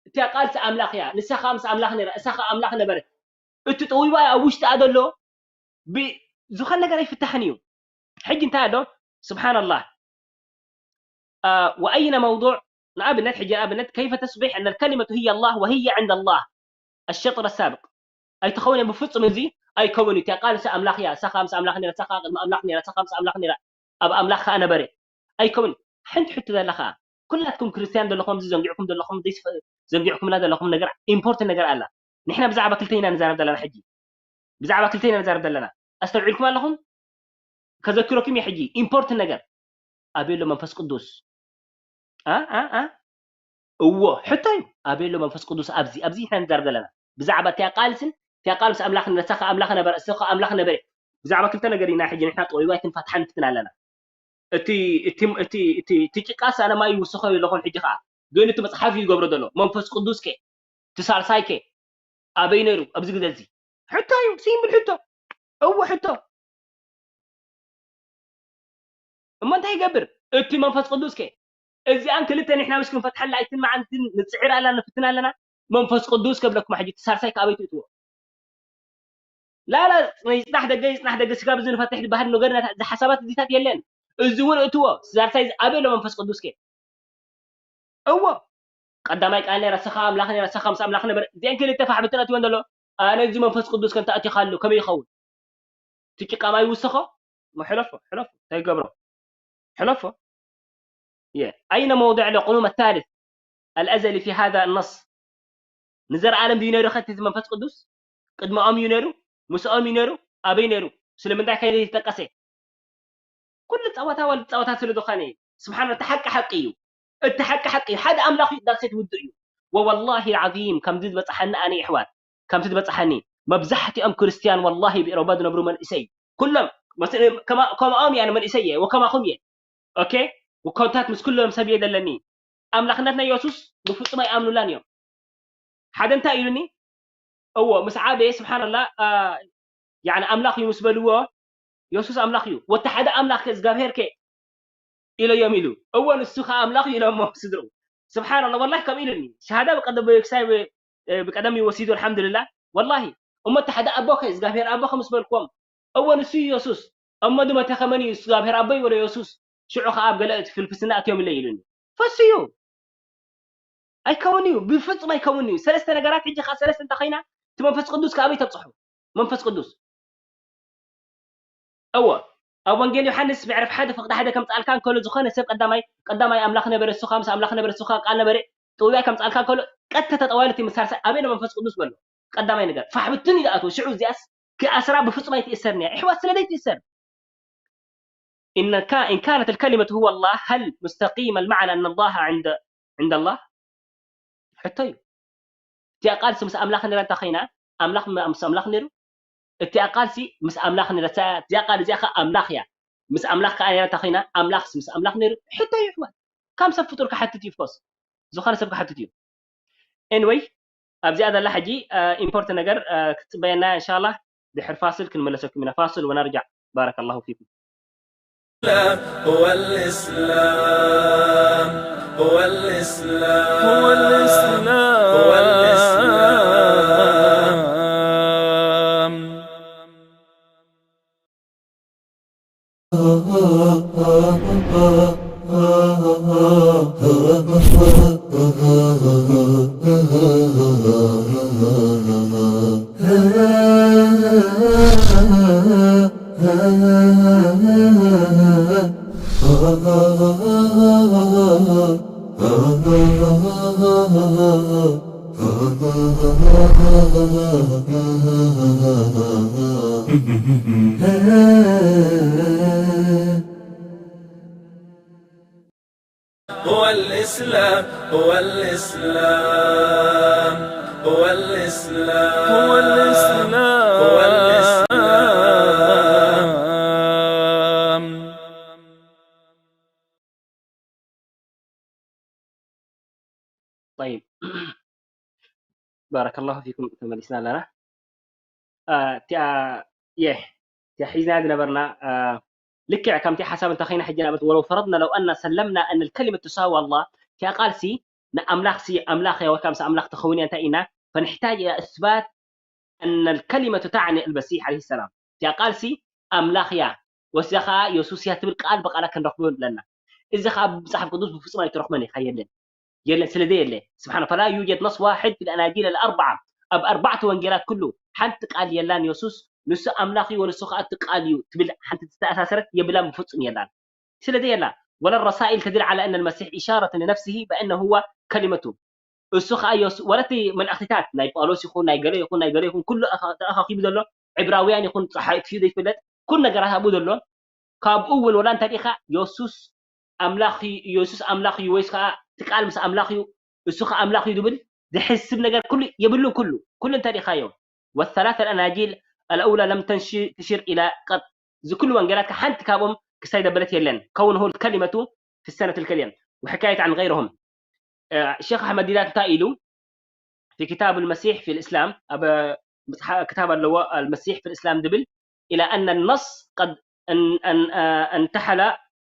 እቲኣ ቃል ሲ ኣምላኽ እያ። ንሳ ኸዓ ምስ ኣምላኽ ነይራ። እሳ ኸዓ ኣምላኽ ነበረት። እቲ ጠዊባ ኣብ ውሽጢኣ ዘሎ ብ- ዝኾነ ነገር ኣይፍታሕን እዩ። ሕጂ እንታይ ኣሎ? سبحان الله آه وأين موضوع ንኣብነት ሕጂ ንኣብነት كيف تصبح أن الكلمة هي الله وهي عند الله الشطر السابق ኣይትኸውን እየ ብፍጹም እዚ ኣይከውን እዩ። እቲኣ ቃል እሳ ኣምላኽ እያ። እሳ ኸዓ ምስ ኣምላኽ ነይራ፣ እሳ ኸዓ ቅድሚ ኣምላኽ ነይራ፣ እሳ ኸዓ ምስ ኣምላኽ ነይራ፣ ኣብ ኣምላኽ ኸዓ ነበረ። ኣይከውን እዩ። ሓንቲ ሕቶ ዘላ ኸዓ ኩላትኩም ክርስትያን ዘለኹም፣ እዚ ዘንጊዕኩም ዘለኹም፣ ዘይስፈ- ዘንጊዕኩምና ዘለኹም ነገር ኢምፖርትን ነገር ኣላ። ንሕና ብዛዕባ ክልተ ኢና ንዛረብ ዘለና ሕጂ። ብዛዕባ ክልተ ኢና ንዛረብ ዘለና። ኣስተውዒልኩም ኣለኹም? ከዘክረኩም እየ ሕጂ ኢምፖርትን ነገር ኣበይ ኣሎ መንፈስ ቅዱስ? ኣ ኣ ኣ እዎ ሕቶ እዩ። ኣበይ ኣሎ መንፈስ ቅዱስ? ኣብዚ ኣብዚ ኢና ንዛረብ ዘለና ብዛዕባ እቲኣ ቃልስን እቲኣ ቃል ምስ ኣምላኽ ነሳ ከ ኣምላኽ ነበረ እሱ ከ ኣምላኽ ነበረ። ብዛዕባ ክልተ ነገር ኢና ሕጂ ንሕና ጠቢባይትን ፋትሓን ንፍትን ኣለና። እቲ እቲ እቲ እቲ እቲ ጭቃስ ኣነ ማይ ይውስኾ ኣለኹን። ሕጂ ኸዓ ግን እቲ መጽሓፍ እዩ ዝገብሮ ዘሎ። መንፈስ ቅዱስ ከ እቲ ሳልሳይ ከ ኣበይ ነይሩ ኣብዚ ግዜ እዚ? ሕቶ እዩ፣ ሲምብል ሕቶ። እወ ሕቶ። እሞ እንታይ ይገብር እቲ መንፈስ ቅዱስ ከ? እዚኣን ክልተ ንሕና ምስ ክንፈትሐላ ኣይትን መዓልትን ንጽዕር ኣለና፣ ንፍትን ኣለና። መንፈስ ቅዱስ ከብለኩም ሕጂ እቲ ሳልሳይ ከ ኣበይ ትእትዎ? ላላ ይጽናሕ ደገ ይጽናሕ ደገ ስጋብ እዚ ንፈትሕ ዝበሃል ነገር እዚ ሓሳባት እዚታት የለን። እዚ እውን እትዎ ሳልሳይ ኣበይ ኣሎ መንፈስ ቅዱስ ከ? እዎ ቀዳማይ ቃል ነይረ፣ ንስኻ ኣምላኽ ነይረ፣ ንስኻ ምስ ኣምላኽ ነበረ። እዚአን ክልተ ፋሕ ብትን ኣትወን ዘሎ። ኣነ እዚ መንፈስ ቅዱስ ከምቲ ኣቲኻሉ ከመይ ይኸውን? እቲ ጭቃ ማይ ይውስኾ? ሕለፎ፣ ሕለፎ፣ እንታይ ይገብሮ? ሕለፎ። የ-፣ أين موضع القنوم الثالث الأزلي في هذا النص؟ ንዘለኣለም ድዩ ነይሩ ኸ እቲ መንፈስ ቅዱስ? ቅድሚኦም እዩ ነይሩ? ምስኦም እዩ ነይሩ? ኣበይ ነይሩ? ስለምንታይ ከ ዘይተጠቀሰ? ኩሉ ጸወታ ወል ጸወታ ስለ ዝኾነ እዩ። ስብሓን እቲ ሓቂ ሓቂ እዩ። እቲ ሓቂ ሓቂ እዩ። ሓደ ኣምላኽ እዩ ዳሴት ውድእ እዩ። ወወላሂ ዓዚም ከምዚ ዝበጽሓኒ ኣነ ይሕዋት ከምቲ ዝበጽሓኒ መብዛሕትኦም ክርስትያን ወላሂ ብኤሮባ ዝነብሩ መንእሰይ ኩሎም መስ-፣ ከማ-፣ ከምኦም እያ መንእሰይ እየ ወከማኹም እየ። ኦኬ፣ ኮንታክት ምስ ኩሎም ሰብ እየ ዘለኒ። ኣምላኽነት ናይ የሱስ ብፍጹም ኣይኣምኑላን እዮም። ሓደ እንታይ ኢሉኒ? እዎ ምስ ዓበየ ስብሓንላ ያኒ ኣምላኽ እዩ ምስ በልዎ የሱስ ኣምላኽ እዩ። ወቲ ሓደ ኣምላኽ ከ እግዚኣብሔር ከ ኢለዮም ኢሉ። እዎ ንሱ ከዓ ኣምላኽ እዩ ኢሎሞ ስድርኡ። ስብሓንላ ወላሂ ከምኡ ኢሉኒ። ሸሃዳ ብቀደም ክሳይ ብ-፣ ብቀደም እዩ ወሲዱ ኣልሓምዱልላ። ወላሂ እሞ እቲ ሓደ ኣቦ ከ እግዚኣብሔር ኣቦ ከ ምስ በልክዎም እዎ ንሱ እዩ የሱስ። እሞ ድመተኸ መን እዩ እግዚኣብሔር ኣቦ ይበሎ የሱስ። ሽዑ ከዓ ኣብ ገለ እቲ ፍልፍስና ኣትዮም ኢለ ኢሉኒ። ፈሱ እዩ። ኣይከውን እዩ፣ ብፍጹም ኣይከውን እዩ። ሰለስተ ነገራት ሕጂ ከኣ ሰለስተ እንተ ኮይና እቲ መንፈስ ቅዱስ ከኣበይ ተብጽሑ? መንፈስ ቅዱስ እወ ኣብ ወንጌል ዮሃንስ ምዕራፍ ሓደ ፍቕዲ ሓደ ከምጽኣልካ እንከሎ ዝኾነ ሰብ ቀዳማይ ቀዳማይ ኣምላኽ ነበረ፣ እሱ ከኣ ምስ ኣምላኽ ነበረ፣ እሱ ከኣ ቃል ነበረ፣ ጥውያይ ከምጽኣልካ እንከሎ ቀጥታ ተጠዋይሉ እቲ ምሳልሳይ ኣበይ ነው መንፈስ ቅዱስ በሎ። ቀዳማይ ነገር ፋሕ ብትን እዩ ዝኣትዎ። ሽዑ እዚኣስ ክኣስራ ብፍጹም ኣይትእሰርን እያ። ኣሕዋት ስለ ዘይትእሰር إن كا-، إن كانت الكلمة هو الله، هل مستقيم المعنى أن الله عند، عند الله؟ ሕቶ እዩ። እቲኣ ቃልሲ ምስ ኣምላኽ ነይራ እንተ ኸይና፣ ኣምላኽ ም-፣ ምስ ኣምላኽ ነይሩ? እቲኣ ቃልሲ ምስ ኣምላኽ ነይራ፣ እዛ፣ እዚኣ ቃል እዚኣ ኸዓ ኣምላኽ እያ። ምስ ኣምላኽ ከኣ ነይራ እንተ ኸይና፣ ኣምላኽስ ምስ ኣምላኽ ነይሩ? ሕቶ እዩ ኣሕዋት። ካብ ሰብ ፍጡር ክሓትት እዩ፣ ኦፍኮርስ። ዝኾነ ሰብ ክሓትት እዩ። ኤኒወይ ኣብዚኣ ዘላ ሕጂ ኢምፖርት ነገር ክትፅበየና እንሻላ ድሕር ፋስል ክንመለሰኩም ኢና። ፋስል ወነርጃዕ። ባረከላሁ ፊኩም። هو الإسلام، هو الإسلام، هو الإسلام، هو الإسلام. هو الإسلام، هو الإسلام، هو الإسلام، هو الإسلام، هو الإسلام. طيب. ባረከላሁ ፊኩም። ተመሊስና ኣለና። አ፣ እቲኣ፣ የ፣ እቲኣ ሒዝና ዝነበርና፣ አ፣ ልክዕ ከምቲ ሓሳብ እንተኸይና ሕጂ ንኣብነት ወለው ፈረድና ለው ኣና ሰለምና ኣን ልከሊመት ትሳዊ ኣላህ፣ እቲኣ ቃልሲ ንኣምላኽሲ ኣምላኽ እያ ወይ ከዓ ምስ ኣምላኽ ትኸውን እያ እንታይ ኢና ፈንሕታጅ ኢላ እስባት ኣን ልከሊመቱ ታዕኒ ኣልመሲሕ ዓለይሂ ሰላም። እቲኣ ቃልሲ ኣምላኽ እያ ወስዳ ከዓ የሱስ እያ ትብል ቃል ብቃላ ክንረኽቦ ኣለና። እዚ ከዓ ኣብ መፅሓፍ ቅዱስ ብፍፁም ኣይትረኽቦን ኢኻ፣ የለን። የለን፣ ስለ ዘየለ። ስብሓን፣ ፈላ ዩጀድ ነስ ዋሕድ ፊል ኣናጂል ኣልኣርበዓ፣ ኣብ ኣርባዕተ ወንጌላት ኩሉ ሓንቲ ቃል የላን የሱስ ንሱ ኣምላኽ እዩ ወንሱ ከዓ እቲ ቃል እዩ ትብል ሓንቲ ዝተኣሳሰረት የብላን፣ ብፍፁም የላን። ስለ ዘየላ ወላ ረሳኢል ተድል ዓላ ኣነ ልመሲሕ ኢሻረትን ንነፍሲሂ በአነ ሁወ ከሊመቱ። እሱ ከዓ የሱ-፣ ወለቲ መልእኽትታት ናይ ጳውሎስ ይኹን ናይ ገለ ይኹን ናይ ገለ ይኹን ኩሉ ኣኻ-፣ ተኣኻኺቡ ዘሎ ዕብራውያን ይኹን ፀሓይ እዩ ዘይፍለጥ ኩሉ ነገራት ኣብኡ ዘሎ። ካብኡ እውን ወላ እንታይ ዲኻ የሱስ ኣምላኽ እዩ፣ የሱስ ኣምላኽ እዩ ወይስ ከዓ እቲ ቃል ምስ ኣምላኽ እዩ፣ እሱ ከዓ ኣምላኽ እዩ ዝብል ዝሕስብ ነገር ኩሉ የብሉን። ኩሉ፣ ኩሉ እንታይ ዲኻዮ? والثلاثة الأناجيل الأولى لم تنش-، تشر إلى قط። እዚ ኩሉ ወንጌላት ሓንቲ ካብኦም ክሳይ ደበለት የለን። كونه الكلمة في السنة الكلمة وحكاية عن غيرهم. ሸክ ኣሕመድ ዲዳት እንታይ ኢሉ في كتاب المسيح في الإسلام ኣብ ክታብ ኣለዎ المسيح في الإسلام ዝብል إلى أن النص قد انتحل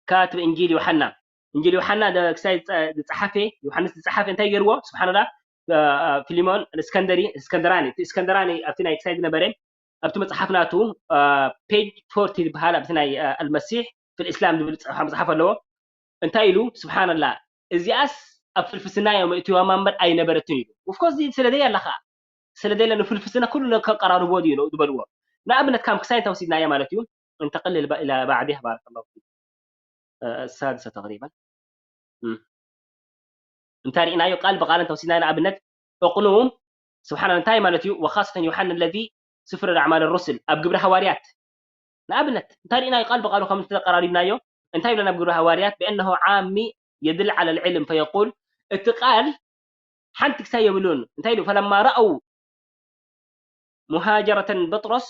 كاتب إنجيل يوحنا. እንጂል ዮሓና ክሳይ ዝፀሓፈ ዮሓንስ ዝፀሓፈ እንታይ ገይርዎ ስብሓንላ ፊሊሞን እስከንደሪ እስከንደራኒ እቲ እስከንደራኒ ኣብቲ ናይ ክሳይ ዝነበረ ኣብቲ መፅሓፍ ናቱ ፔጅ ፎርቲ ዝበሃል ኣብቲ ናይ ኣልመሲሕ ፊል እስላም ዝብል ዝፀሓፈ መፅሓፍ ኣለዎ እንታይ ኢሉ ስብሓንላ እዚኣስ ኣብ ፍልፍስና እዮም እትዋማ እምበር ኣይነበረትን ኢሉ ኦፍኮርስ ስለ ደይ ኣለካ ስለ ደለ ንፍልፍስና ኩሉ ከቀራርቦ ድዩ ዝበልዎ ንኣብነት ካም ክሳይ እንተወሲድናያ ማለት እዩ እንተቅል ኢላ ባዕዲ ባረከላሁ ፊክ السادسة تقريبا እንታይ ርኢናዮ ቃል ብቃል እንተወሲድና ንኣብነት እቕኑ ስብሓና እንታይ ማለት እዩ وخاصة يوحنا الذي سفر أعمال الرسل ኣብ ግብሪ ሃዋርያት ንኣብነት እንታይ ርኢናዮ ቃል ብቃሉ ከም ተቀራሪብናዮ እንታይ ይብለና ኣብ ግብሪ ሃዋርያት بأنه عامي يدل على العلم فيقول እቲ ቃል ሓንቲ ክሳይ የብሉን እንታይ ኢሉ فلما رأوا مهاجرة بطرس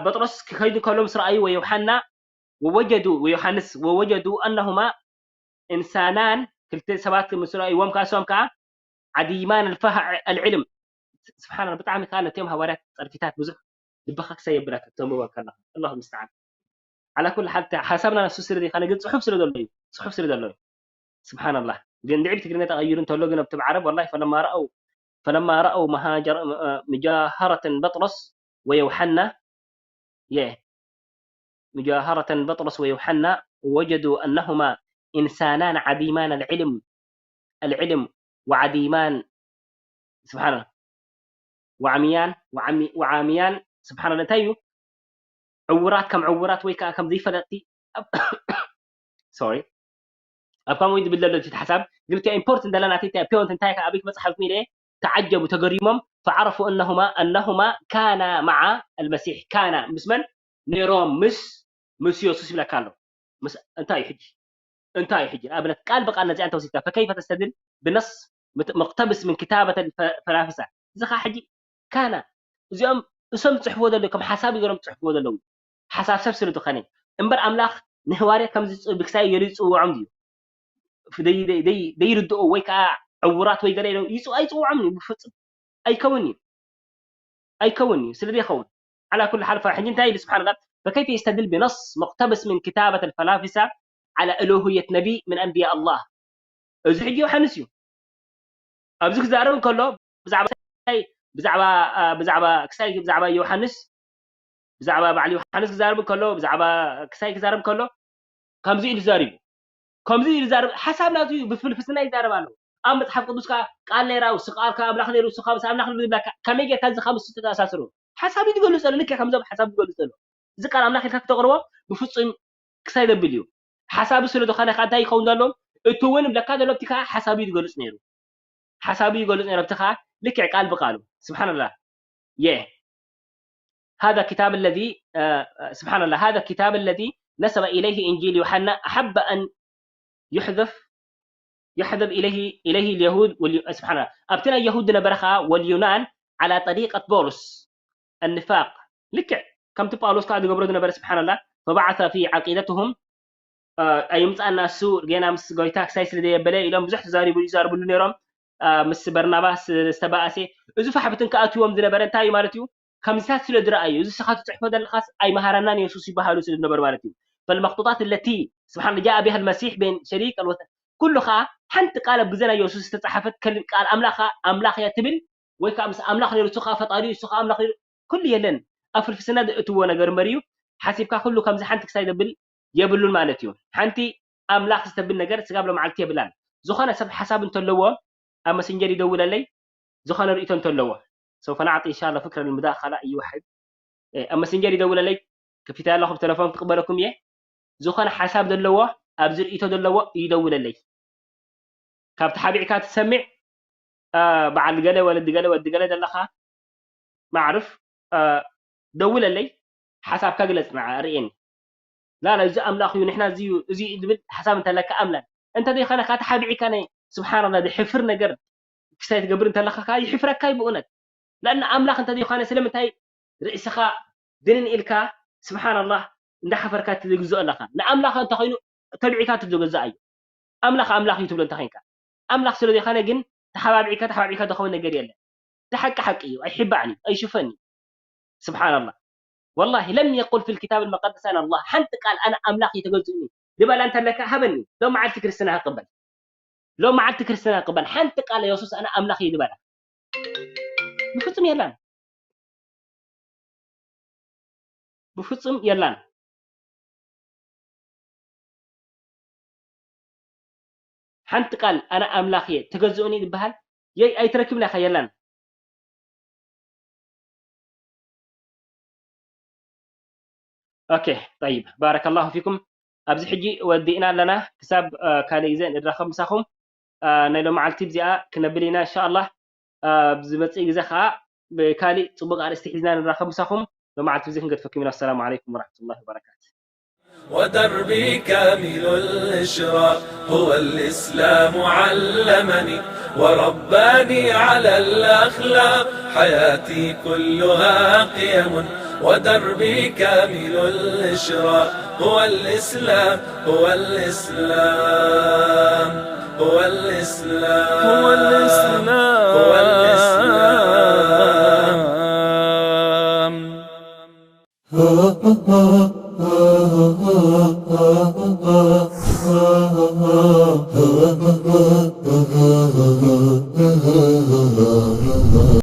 ጴጥሮስ ክኸይዱ ከሎ ምስ ረኣዩ ወዮሓና ወወጀዱ ወዮሓንስ ወወጀዱ أنهما إنسانان ክልተ ሰባት ምስ ረኣይዎም ከኣ እሶም ከኣ عديمان الفه العلم ስብሓን ብጣዕሚ ከኣ ነቶም ሃዋርያት ጸርፊታት ብዙሕ ልብኻ ክሳይ የብላካ ክተንብቦ ከለኻ الله المستعان على كل حال ሓሳብና ንሱ ስለ ዘይኮነ ግን ጽሑፍ ስለ ዘሎ እዩ ጽሑፍ ስለ ዘሎ እዩ سبحان الله ግን ድዒ ብትግርኛ ተቐይሩ እንተሎ ግን ኣብቲ ብዓረብ والله فلما رأوا فلما رأوا مهاجر مجاهرة بطرس ويوحنا يه مجاهرة بطرس ويوحنا وجدوا أنهما إنسانان عديمان العلم العلم وعديمان سبحان الله وعميان وعمي وعميان سبحان الله እንታይ እዩ ዕውራት ከም ዕውራት ወይ ከዓ ከም ዘይፈለጥቲ ሶሪ ኣብ ከምኡ ዝብል ዘሎ እቲ ሓሳብ ግን እቲ ኢምፖርት እንደለና እቲ ፖንት እንታይ ከዓ ኣበይ ክመፅእ ሓልኩም ኢለ ተዓጀቡ ተገሪሞም فعرفوا أنهما أنهما كانا مع المسيح كانا ምስ መን ነይሮም ምስ ምስ የሱስ ይብለካ ኣሎ ምስ እንታይ እዩ ሕጂ እንታይ እዩ ሕጂ ንኣብነት ቃል ብቃል ነዚኣ እንተወሲድካ فكيف تستدل بنص مقتبس من كتابة الفلاسفة እዚ ከዓ ሕጂ كانا እዚኦም እሶም ዝፅሕፍዎ ዘለዉ ከም ሓሳብ ገሮም ዝፅሕፍዎ ዘለዉ ሓሳብ ሰብ ስለ ዝኾነ እምበር ኣምላኽ ንህዋርያት ከም ብክሳይ ገይሩ ይፅውዖም ድዩ ደይርድኡ ወይ ከዓ ዕውራት ወይ ገለ ኣይፅውዖም እዩ ብፍፁም ኣይከውን እዩ ኣይከውን እዩ ስለ ዘይኸውን على كل حال فሕጂ እንታይ ኢሉ ስብሓን ላ فكيف يستدل بنص مقتبس من كتابة الفلاسفة على ألوهية نبي من أنبياء الله እዚ ሕጂ ዮሓንስ እዩ ኣብዚ ክዛረብ እንከሎ ብዛዕባ ብዛዕባ ብዛዕባ ክሳይ ብዛዕባ ዮሃንስ ብዛዕባ በዓል ዮሃንስ ክዛረብ እንከሎ ብዛዕባ ክሳይ ክዛረብ እንከሎ ከምዚ ኢሉ ዛሪቡ ከምዚ ኢሉ ዛረብ ሓሳብ ናቱ እዩ ብፍልፍስና ይዛረብ ኣለዉ ኣብ መፅሓፍ ቅዱስ ከዓ ቃል ነይራ ውስ ቃል ከዓ ኣምላኽ ነይሩ ውስ ምስ ኣምላኽ ዝብለካ ከመይ ጌርካ እዚ ካብ ምስ ተተኣሳስሩ ሓሳብ እዩ ዝገልፅ ዘሎ ልክዕ ከምዞም ሓሳብ ዝገልፅ ዘሎ እዚ ቃል ኣምላኽ ኢልካ ክተቕርቦ ብፍፁም ክሳይ ዘብል እዩ ሓሳብ ስለ ዝኾነ ከዓ እንታይ ይኸውን ዘሎ እቲ እውን ብለካ ዘሎ እቲ ከዓ ሓሳብ እዩ ዝገልፅ ነይሩ ሓሳቡ ይገልጽ ነይሩ ኣብቲ ኸዓ ልክዕ ቃል ብቃሉ ስብሓንላህ የ هذا كتاب الذي سبحان الله هذا الكتاب الذي نسب إليه إنجيل يوحنا أحب أن يحذف يحذف إليه إليه اليهود والي... سبحان الله ኣብቲ ናይ የሁድ ዝነበረ ኸዓ واليونان على طريقة بولس النفاق ልክዕ ከምቲ ጳውሎስ ከዓ ዝገብሮ ዝነበረ ስብሓንላህ فبعث في عقيدتهم ኣይምፃና እሱ ጌና ምስ ጎይታ ክሳይ ስለ ዘየበለ ኢሎም ብዙሕ ተዛሪቡ ይዛርብሉ ነይሮም ምስ በርናባስ ዝተባእሰ እዚ ፋሕብትን ክኣትዎም ዝነበረ እንታይ እዩ ማለት እዩ ከምዚታት ስለ ዝረኣዩ እዚ ስኻ ትፅሕፎ ዘለኻስ ኣይመሃረናን የሱስ ይበሃሉ ስለ ዝነበሩ ማለት እዩ فالمخطوطات التي سبحان جاء بها المسيح بين شريك الوثن ኩሉ ከዓ ሓንቲ ቃል ኣብ ግዜ ናይ የሱስ ዝተፃሓፈት ከልም ቃል ኣምላኽ ኣምላኽ እያ ትብል ወይ ከዓ ምስ ኣምላኽ ነይሩ እሱ ከዓ ፈጣሪ እሱ ከዓ ኣምላኽ ኩሉ የለን ኣብ ፍልፍስና ዘእትዎ ነገር እምበር እዩ ሓሲብካ ኩሉ ከምዚ ሓንቲ ክሳይ ዘብል የብሉን ማለት እዩ ሓንቲ ኣምላኽ ዝተብል ነገር ስጋብ ሎመዓልቲ የብላን ዝኾነ ሰብ ሓሳብ እንተለዎ ኣብ መሰንጀር ይደውለለይ ዝኾነ ርእቶ እንተለዎ سوف نعطي إن شاء الله فكرة للمداخلة أي واحد ኣብ መሰንጀር ይደውለለይ ከፊተ ኣለኹ ብተለፎን ክቕበለኩም እየ ዝኾነ ሓሳብ ዘለዎ ኣብዚ ርእቶ ዘለዎ ይደውለለይ ካብ ተሓቢዕካ ትሰሚዕ በዓል ገለ ወለዲ ገለ ወዲ ገለ ዘለኻ ማዕርፍ ደውለለይ ሓሳብካ ግለጽ ንዓ ርእየኒ ላላ እዚ ኣምላኽ እዩ ንሕና እዚ እዩ እዚ እዩ ዝብል ሓሳብ እንተለካ ኣምላኽ እንተዘይኮነ ካታ ሓቢዕካ ናይ ስብሓንላ ዝሕፍር ነገር ክሳይ ትገብር እንተለካ ከዓ ይሕፍረካ እዩ ብእውነት ለእነ ኣምላኽ እንተዘይኮነ ስለምንታይ ርእስኻ ድንን ኢልካ ስብሓንላህ እንዳሓፈርካ ትግዝኦ ኣለኻ። ንኣምላኽ እንተኾይኑ ተቢዕካ ትገዝእ እዩ። ኣምላኽ ኣምላኽ እዩ ትብሎ እንተኾይንካ። ኣምላኽ ስለ ዘይኾነ ግን ተሓባቢዕካ ተሓባቢዕካ ዝኸውን ነገር የለን። እቲ ሓቂ ሓቂ እዩ። ኣይሕባእን እዩ። ኣይሽፈን እዩ። ስብሓንላህ። ወላሂ ለም የቁል ፊል ኪታብ ልመቀደስ ኣነ ኣላህ ሓንቲ ቃል ኣነ ኣምላኽ እዩ ተገዝኡኒ ዝበላ እንተለካ ሃበኒ። ሎም መዓልቲ ክርስትና ክቕበል። ሎም መዓልቲ ክርስትና ክቕበል ሓንቲ ቃል የሱስ ኣነ ኣምላኽ እዩ ዝበላ ብፍጹም የላን። ብፍጹም የላን። ሓንቲ ቃል ኣነ ኣምላኽ እየ ተገዝኡኒ ዝበሃል የይ ኣይትረክብና ኢኻ የላን። ኦኬ ጠይብ ባረከላሁ ፊኩም። ኣብዚ ሕጂ ወዲእና ኣለና ክሳብ ካልእ ግዜ ንራኸብ ምሳኹም። ናይ ሎም መዓልቲ እዚኣ ክነብል ኢና እንሻ ኣላህ። ኣብ ዝመጽእ ግዜ ከዓ ብካሊእ ጽቡቅ ኣርእስቲ ሒዝና ንራኸብ ምሳኹም። ሎም መዓልቲ እዚ ክንገድፈኩም ኢና። ኣሰላሙ ዓለይኩም ወረሕመቱላሂ ወበረካቱ። ودربي كامل الإشراق هو الإسلام علمني ورباني على الأخلاق حياتي كلها قيم ودربي كامل الإشراق هو الإسلام هو الإسلام هو الإسلام هو الإسلام هو الإسلام